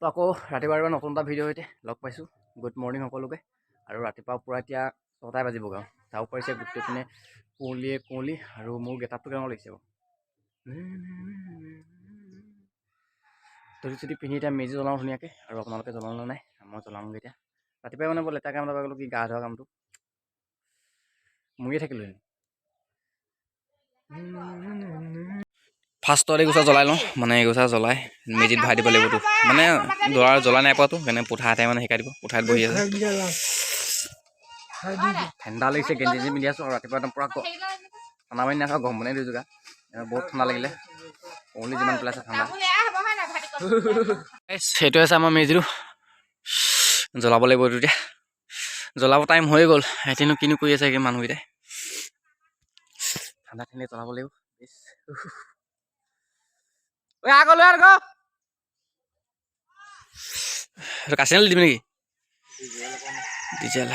তো আকৌ ৰাতিপুৱা ৰাতিপুৱা নতুন এটা ভিডিঅ' সৈতে লগ পাইছোঁ। গুড মৰ্ণিং সকলোকে। আৰু ৰাতিপুৱা পূৰা এতিয়া 6টাই বাজিবগৈ আৰু চাব পাৰিছে গোটেই পিনে কুঁৱলীয়ে কুঁৱলী। আৰু মোৰ গেটআপটো কেনেকুৱা লাগিছে বাৰু? ধুতি চুতি পিন্ধি এতিয়া মেজি জ্বলাওঁ ধুনীয়াকৈ। আৰু আপোনালোকে জ্বলালে নাই? মই জ্বলাওঁগৈ এতিয়া। ৰাতিপুৱাই মানে বৰ লেতেৰা কাম এটা পাই গ'লোঁ, কি গা ধোৱা কামটো মৰিয়ে থাকিলোঁ। ফাৰ্ষ্টত এইগোচা জ্বলাই লওঁ, মানে এইগোচা জ্বলাই মেজিত ভৰাই দিব লাগিবতো, মানে ধৰা জ্বলাই নাই পোৱাতো, সেইকাৰণে পুঠা এটাই মানে শিকাই দিব। পুঠাইত বহি আছে, ঠাণ্ডা লাগিছে, গেঞ্জি চেঞ্জি পিন্ধি আছোঁ। আৰু ৰাতিপুৱা একদম পূৰা ঠাণ্ডা পানী নাখাওঁ, গৰম পানী ধুইছোঁ গা। বহুত ঠাণ্ডা লাগিলে, কুঁৱলী যিমান পেলাইছে ঠাণ্ডা। সেইটো আছে আমাৰ মেজিটো জ্বলাব লাগিব এইটো এতিয়া। জ্বলাব টাইম হৈ গ'ল। এতিয়ানো কিনো কৰি আছে এই মানুহকেইটাই? ঠাণ্ডা ঠাণ্ডা জ্বলাব লাগিব। আগলৈ আৰু কাচিনাল দিবি নেকি? ডিজেল।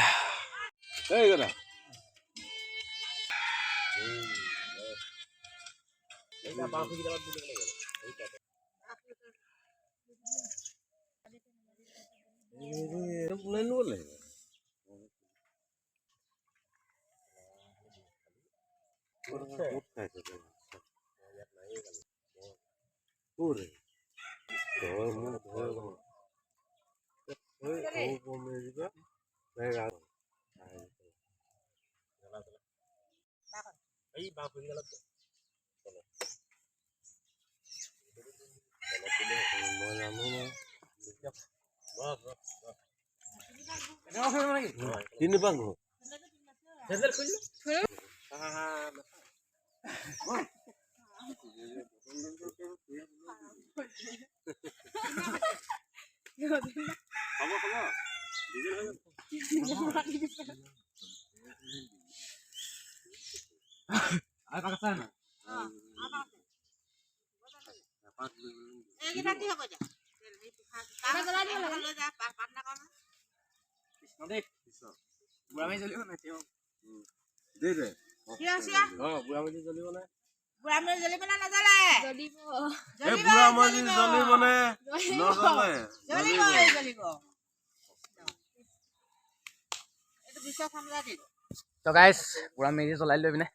তো গাইছ, পুৰা মেজি জ্বলাই লৈ পিনে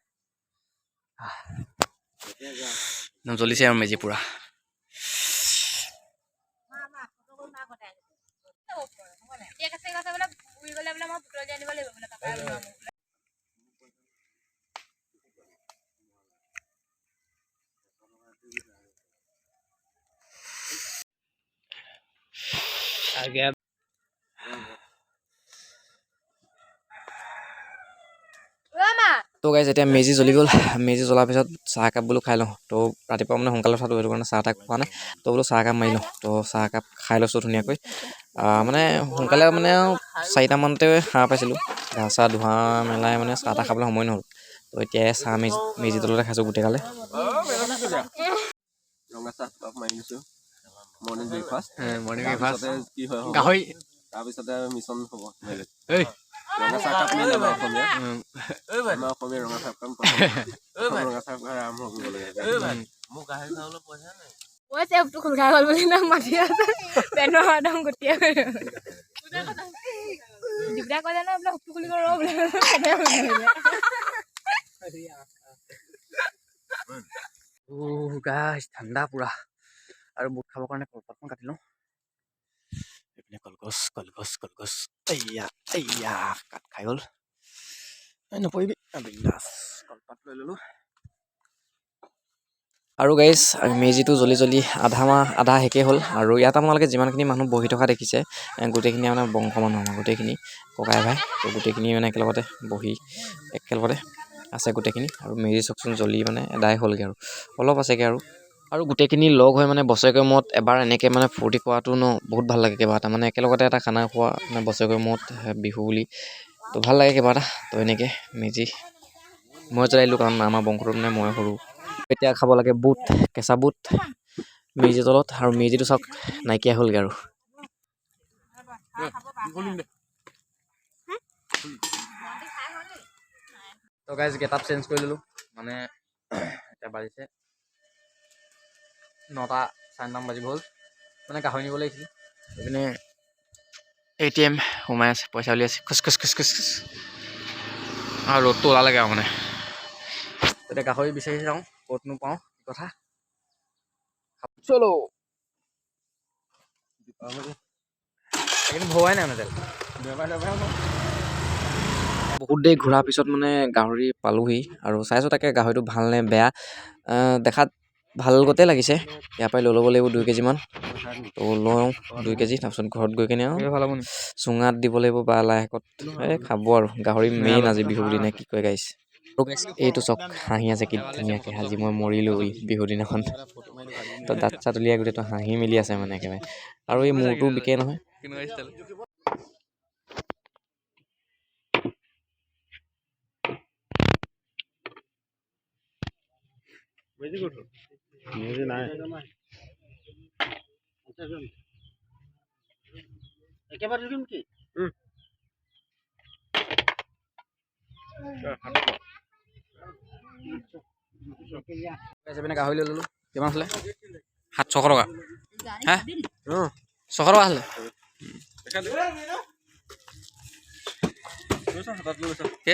জ্বলিছে আৰু মেজি পুৰা। তো গাইজ, এতিয়া মেজি জ্বলি গ'ল। মেজি জ্বলাৰ পিছত চাহ একাপ বোলো খাই লওঁ। তো ৰাতিপুৱা মানে সোনকালে উঠাটো, সেইটো কাৰণে চাহ তাহ খোৱা নাই। তো বোলো চাহ একাপ মাৰি লওঁ। তো চাহ একাপ খাই লৈছোঁ ধুনীয়াকৈ। মানে সোনকালে মানে 4টামানতে সাৰ পাইছিলোঁ, গা চা ধোৱা মেলাই মানে চাহ তাহ খাবলৈ সময় নহ'ল। তো এতিয়া চাহ মেজি তলতে খাইছোঁ গোটেইকালে। তাৰপিছতে মিছন হ'ব। ৰঙা চাহকাপ মেইন আমাৰ অসমীয়া, আমাৰ অসমীয়া ৰঙা চাহকাপ, ৰঙা চাহ আৰম্ভ কৰিব লাগে। ঠাণ্ডা পুৰা। আৰু বুট খাবৰ কাৰণে কলপাতখন কাটি লওঁ। এইপিনে কলগছ কলগছ কলগছ, এইয়া এইয়া কাট খাই গ'ল, নপৰিবি বিন্দাছ। কলপাত লৈ ল'লোঁ। আৰু গাইজ, মেজিটো জ্বলি জ্বলি আধা শেষেই হ'ল। আৰু ইয়াত আপোনালোকে যিমানখিনি মানুহ বহি থকা দেখিছে, গোটেইখিনি মানে বংশ মানুহ, আমাৰ গোটেইখিনি ককাই ভাই। তো গোটেইখিনি মানে একেলগতে বহি একেলগতে আছে গোটেইখিনি। আৰু মেজি চাওকচোন জ্বলি মানে এদাই হ'লগৈ আৰু অলপ আছেগৈ আৰু। আৰু গোটেইখিনি লগ হৈ মানে বছৰেকৰ মূৰত এবাৰ এনেকৈ মানে ফূৰ্তি কৰাটো ন বহুত ভাল লাগে কিবা এটা, মানে একেলগতে এটা খানা খোৱা মানে বছৰেকৰ মূৰত বিহু বুলি তো ভাল লাগে কিবা এটা। তো এনেকৈ মেজি মই জ্বলাই দিলোঁ, কাৰণ আমাৰ বংশটো মানে মই সৰু। এতিয়া খাব লাগে বুট, কেঁচা বুট মেজি তলত। আৰু মেজিটো চাওক নাইকিয়া হ'লগৈ আৰু। তো গাইজ, গেটআপ চেঞ্জ কৰি ল'লোঁ। মানে এতিয়া বাজিছে 9টা 9:30 বাজিব হ'ল। মানে গাহৰি নিব লাগিছিল। এইপিনে এটিএম সোমাই আছে, পইচা উলিয়াইছে। খোজ খোজ খোজ খোজ খোজ। আৰু ৰ'দটো ওলালেগৈ আৰু মানে এতিয়া গাহৰি বিচাৰি যাওঁ, ক'তনো পাওঁ কি কথা। চলো, এইকেইদিন ভৰোৱাই নাই মানে তেল। বহুত দেৰি ঘূৰাৰ পিছত মানে গাহৰি পালোহি আৰু চাইছোঁ তাকে গাহৰিটো ভাল নে বেয়া। দেখাত ভাল গতে লাগিছে। ইয়াৰ পৰাই লৈ ল'ব লাগিব 2 কেজিমান। তো লওঁ 2 কেজি, তাৰপিছত ঘৰত গৈ কিনে আৰু ভাল হ'ব নি? চুঙাত দিব লাগিব বা লাই শাকত এই খাব। আৰু গাহৰি মেইন আজি বিহু বুলি, নে কি কয় গাইছ? এইটো চাওক, হাঁহি আছে কি ধুনীয়াকৈ। আজি মই মৰিলোঁ বিহু দিনাখন। তো দাঁত চাত উলিয়াই গোটেইটো হাঁহি মেলি আছে মানে একেবাৰে। আৰু এই মূৰটো বিকে নহয়। কেনেকুৱা ষ্টাইল? নাই। একেবাৰে দিম কি? পিনে গাহৰি লৈ ল'লোঁ। কিমান আছিলে? 700-600 টকা হে, 600 টকা আছিলে। কি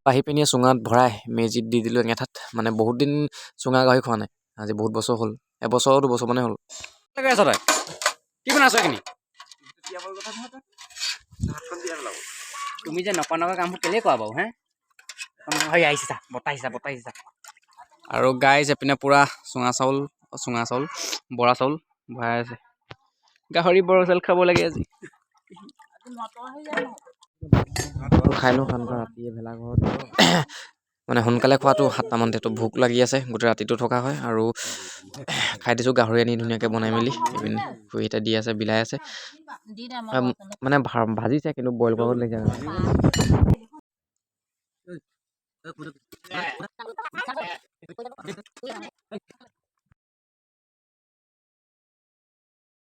আহি পিনি চুঙাত ভৰাই মেজিত দি দিলোঁ এঙেঠাত। মানে বহুত দিন চুঙা গাহৰি খোৱা নাই, আজি বহুত বছৰ হ'ল, এবছৰ দুবছৰ মানে হ'ল। আছ তই কি বনাইছ এইখিনি? তুমি যে নকৰা নকৰা কামবোৰ কেলে কৰা বাৰু হে? হয়, আহিছে চা, বতাহ আহিছে, বতাহ আহিছে। আৰু গাইজ, এপিনে পূৰা চুঙা চাউল, চুঙা চাউল, বৰা চাউল ভৰাই আছে। গাহৰি বৰা চাউল খাব লাগে আজি। খাই লওঁ। কাৰণ ৰাতিয়ে ভেলাঘৰত মানে সোনকালে খোৱাটো 7টামানতে, তো ভোক লাগি আছে, গোটেই ৰাতিটো থকা হয়। আৰু খাই দিছোঁ গাহৰি আনি ধুনীয়াকৈ বনাই মেলি। এইপিনে খুৰীহঁতে দি আছে, বিলাই আছে, মানে ভাজিছে কিন্তু বইল কৰিব লাগিছে।